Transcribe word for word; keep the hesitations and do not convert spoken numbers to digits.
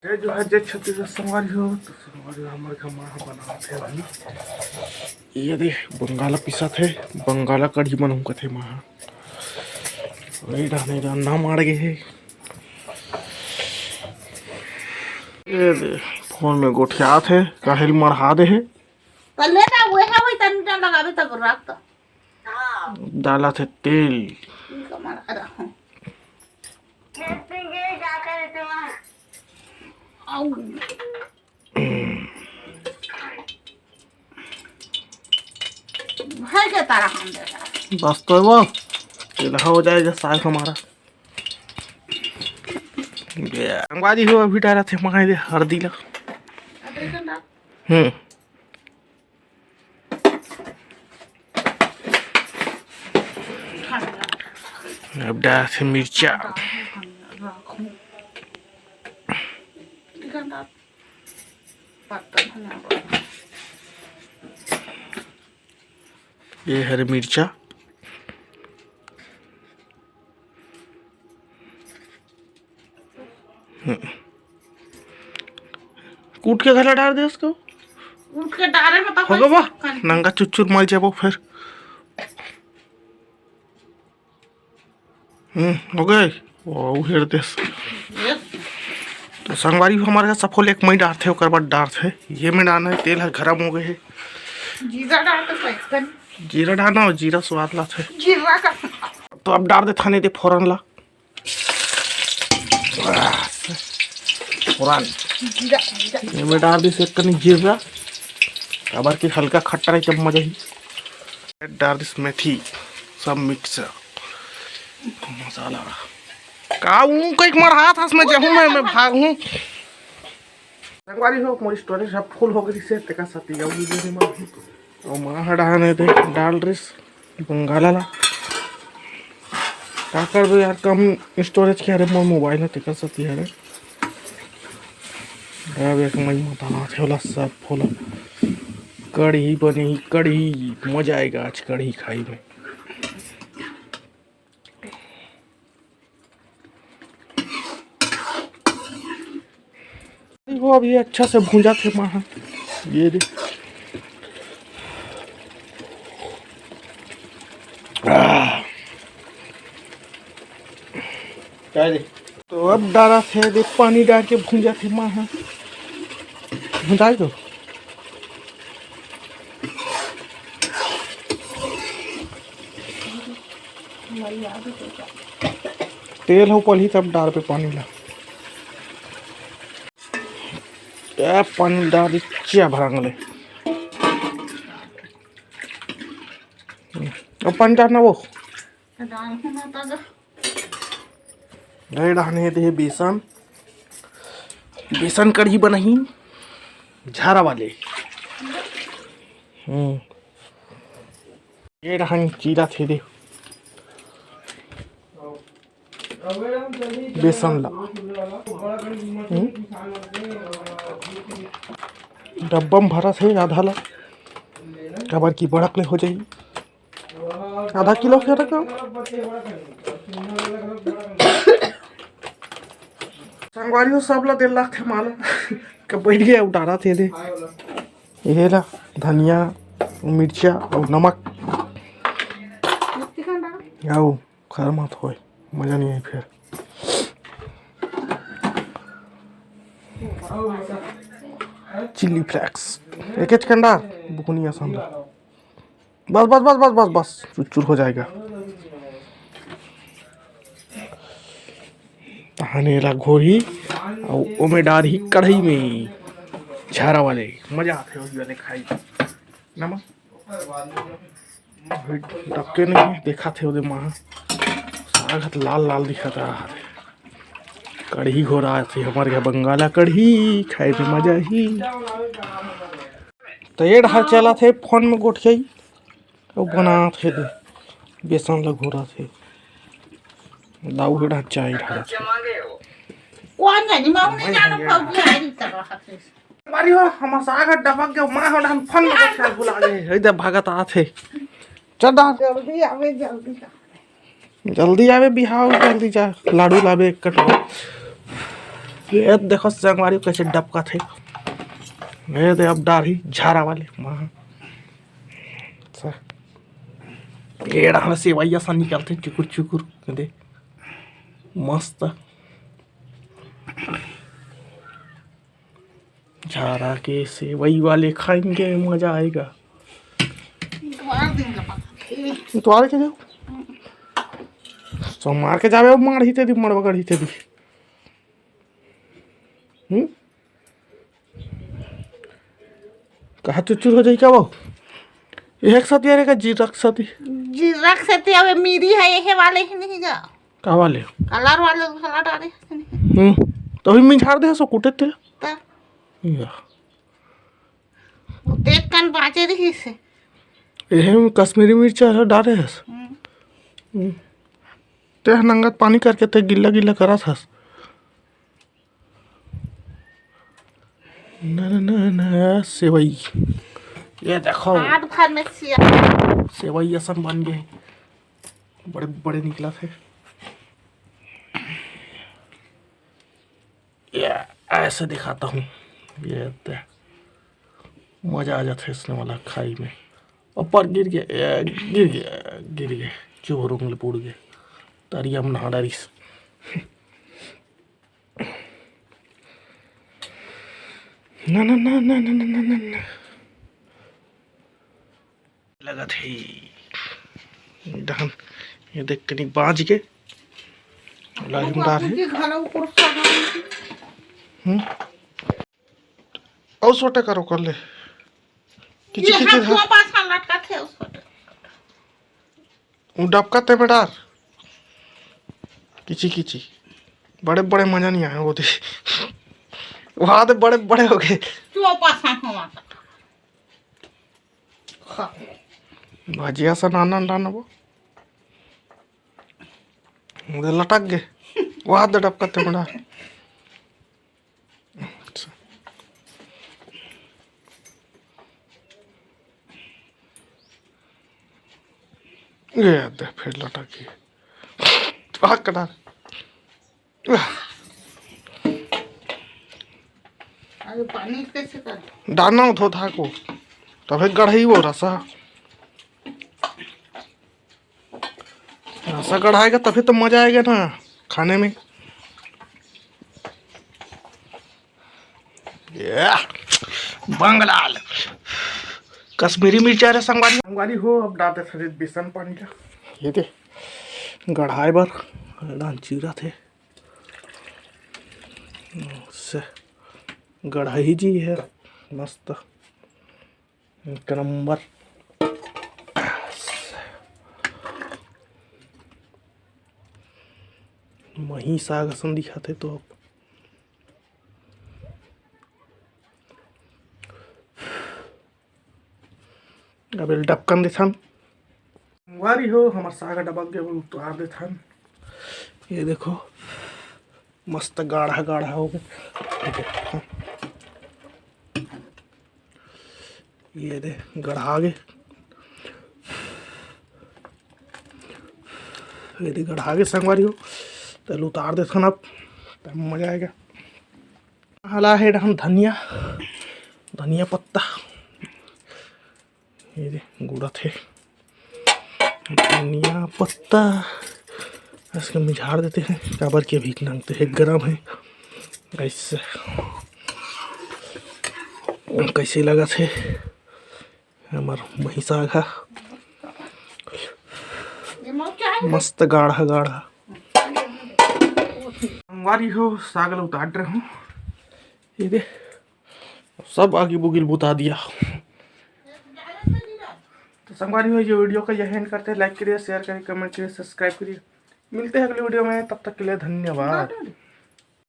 जय जोहार, जय छत्तीसगढ़ संगवारी हो। तो संगवारी हो, हमर घर माँ ह बनावत हे अभी। ये दे, बंगाला पिसत हे, बंगाला कढ़ी बनाहूँ कथे माँ ह। वही डाहने डाहन ना माड़ गे हे। ये दे, फोन में गोठियात हे, काहेल मढ़ा दे हे। पहले ना वो है, वही तनी टाइम लगावे तब रख तो। डालत हे तेल। ई कमल आ रहा। आऊ। भाई के तारा हम दे रहा। बस तो वो तेल हो जाएगा साग हमारा। ये संगवारी हो, अभी डालत हे माँ ये दे हरदी ला। अब एक घंटा। हम्म। अब डालत हे मिर्चा। ये हरे मिर्चा। हम्म। कूट के घला डाल दे उसको। कूट के डाले में तो हो गवा बा। कोई शक्कर नहीं। नंगा चुचुर मर जाबो फिर। हम्म, हो गए। वाह, हेर देस। ये तो संगवारी हो, हमारे घर सफोल एक मई डारथे, ओकर बाद डारथे। ये में डालना है, तेल ह गरम हो गए हे। जीरा डाल तो सही कर। जीरा डालना हो, जीरा स्वाद लाथे। जीरा का। तो अब डार दे थाने दे फोरन ला। फोरन। जीरा, जीरा। ये में डार दे से कनी जीरा। काबर कि हल्का खट्टा रही तब मजा ही। डार दे मेथी, सब मिक्स मसाला। का ऊ कहीं मर हाथ हंस में जाहूं मैं, मैं भागूं। संगवारी हो, मोर स्टोरेज अब फुल हो गई से, तेका साथी जाऊ वीडियो में। और माँ ह डाहन हे दे, डाल रिस बंगाला ला। का करबे यार, कम स्टोरेज के हरे मोर मोबाइल हे, तेकर साथी हरे। अब एक मई मत आना थे, ओला सब फुल। कढ़ी बनी, कढ़ी, मजा आएगा आज कढ़ी खाई में। वो अभी अच्छा से भूंजा थे माँ। ये दे। आह। क्या रे? तो अब डारा थे दे, पानी डाल के भूंजा थे माँ। भुंजाई दो। तेल हो पलही तब डार पे पानी ला। ए, पानी डाल दे, चिया भरंग ले। अब पानी डालना वो। गए रहने दे बेसन, बेसन कढ़ी बनही झारा वाले। हम्म, ये रहन चीरा थे दे बेसन ला। हम्म, डब्बा में भरा थे आधा ला, काबर की बड़क ले हो जाही। आधा किलो के रखो। संगवारी हो, सब ला दे लाख थे माला। के बैठ गया, उतारा थे दे। ये ला धनिया, मिर्चा और नमक। आओ, खर मत होए, मजा नहीं आई फिर। चिली फ्लेक्स, एक एक कंडा, बुकनी आसान। बस, बस, बस, बस, बस, बस, चुरचुर हो जाएगा। तहने ला घोरही, अउ ओमे डारही कढ़ाई में, झारा वाले। मजा आथे वही वाले खाई। नमक। अभी डबके नहीं हे, देखा थे ओदे माँ। साग ह त लाल लाल दिखत रहा हे। कढ़ी घोरा थे हमारे यहाँ, बंगाला कढ़ी, खाए में मजा ही। तो ये डहर चला थे फोन में गोठियाई, वो बना थे दे, बेसन ला घोरा थे, दाऊ के डहर चाय ढारा थे। कौन जानी, मैं नहीं जानू, कौन आ रही तरह से। मारी हो, हम साग डबक गए, माँ हो हम फोन में गोठिया भुला गए, इधर भागत आथे। चल डहर। जल्दी आवे, जल्दी आवे। जल्दी आवे बिहाव, जल्दी जा, लाडू लाबे एक कटोरा। ये देखो संगवारी, कैसे डबकत हे। ये दे, अब डारही झारा वाले माँ। सा-, ये डाहन सेवई असन निकलथे, चुकुर चुकुर। दे, मस्त। झारा के सेवई वाले खाएंगे, मजा आएगा। इतवार दिन का पता नहीं। इतवार के जाओ, सोमवार के जावे, मार ही ते दी, मड़वा गढ़ ही ते दी। हम्म? कहा चुचुर हो जाई का वो? ये एक साथ यार का जीरा के साथ ही। जीरा के साथ ही, अबे मिरी है, ये वाले ही नहीं जा। का वाले? कलर वाले घला डारे हस नहीं। हम्म। तो अभी मिझार दे सो कुटे ते। ता। या। वो तेज कन बाचे रही से। ये कश्मीरी मिर्चा है, डारे हस। हम्म। हम्म। ते नंगत पानी करके ते गिल्ला गिल्ला करत हस। ना, ना, ना, ना, सेवई। ये देखो। हाथ भर में सिया। सेवई असन बन गए। बड़े, बड़े निकला थे। ये ऐसे दिखाता हूँ। ये दे। मजा आ जाता है इसने वाला खाई में। ऊपर गिर गया, ये गिर गया, गिर गया। चोर उंगल पुड़ गया। तरिया में नहा डारिस। ना, ना, ना। लगत हे। डहन, ये देख कनी बाज के। लागिम डार हे। बाबूजी घलो ऊपर से हम्म। अउ सोटे करो कर ले। किची ये किची हाथ धर। दो पास लटकत हे उसको। उ डबका ते में डार। किची किची। बड़े बड़े मजा नहीं आए वो दे। वहाँ दे बड़े बड़े हो गए। चुप आसान हो माता। खा। भजिया से नाना नाना वो। वो दे लटक गए। वहाँ दे डबका ते में डार। अच्छा। ये दे फिर लटक गई। आग कटा। अरे पानी कैसे कर? डालना हो धो धा को, तभी गढ़ई वो रसा। रसा गढ़ाएगा तभी तो मजा आएगा ना खाने में। या, बंगलाल। कश्मीरी मिर्चा रे संगवारी। संगवारी हो, अब डालते थोड़ी बेसन पानी ला। ये दे, गढ़ाए बर, डाल चीरा थे। से गढ़ाई जी है, मस्त। एक नंबर। मही साग असन दिखाथे तो अब। अब एला डबकन देथन। संगवारी हो, हमर साग डबक गए, उतार देथन। ये देखो, मस्त गाढ़ा गाढ़ा हो गए। ये दे, गढ़ा गे। ये दे, गढ़ा गे संगवारी हो। तो एला उतार देथन अब, तब मजा आएगा। हला हे डहन धनिया, धनिया पत्ता। ये दे, गुड़त हे धनिया पत्ता। इसको मिझाड़ देते हैं, काबर कि अभी नंगते हैं, गरम है। ऐसे कैसे लगत हे हमर मही साग हा। मस्त गाढ़ा गाढ़ा। संगवारी हो, साग ल उतार रहे हूँ। ये दे, सब आगी बुगिल बुता दिया। तो संगवारी हो, ये वीडियो का यही एंड करते हैं। लाइक करिए, शेयर करिए, कमेंट करिए, सब्सक्राइब करिए। मिलते हैं अगले वीडियो में, तब तक के लिए धन्यवाद।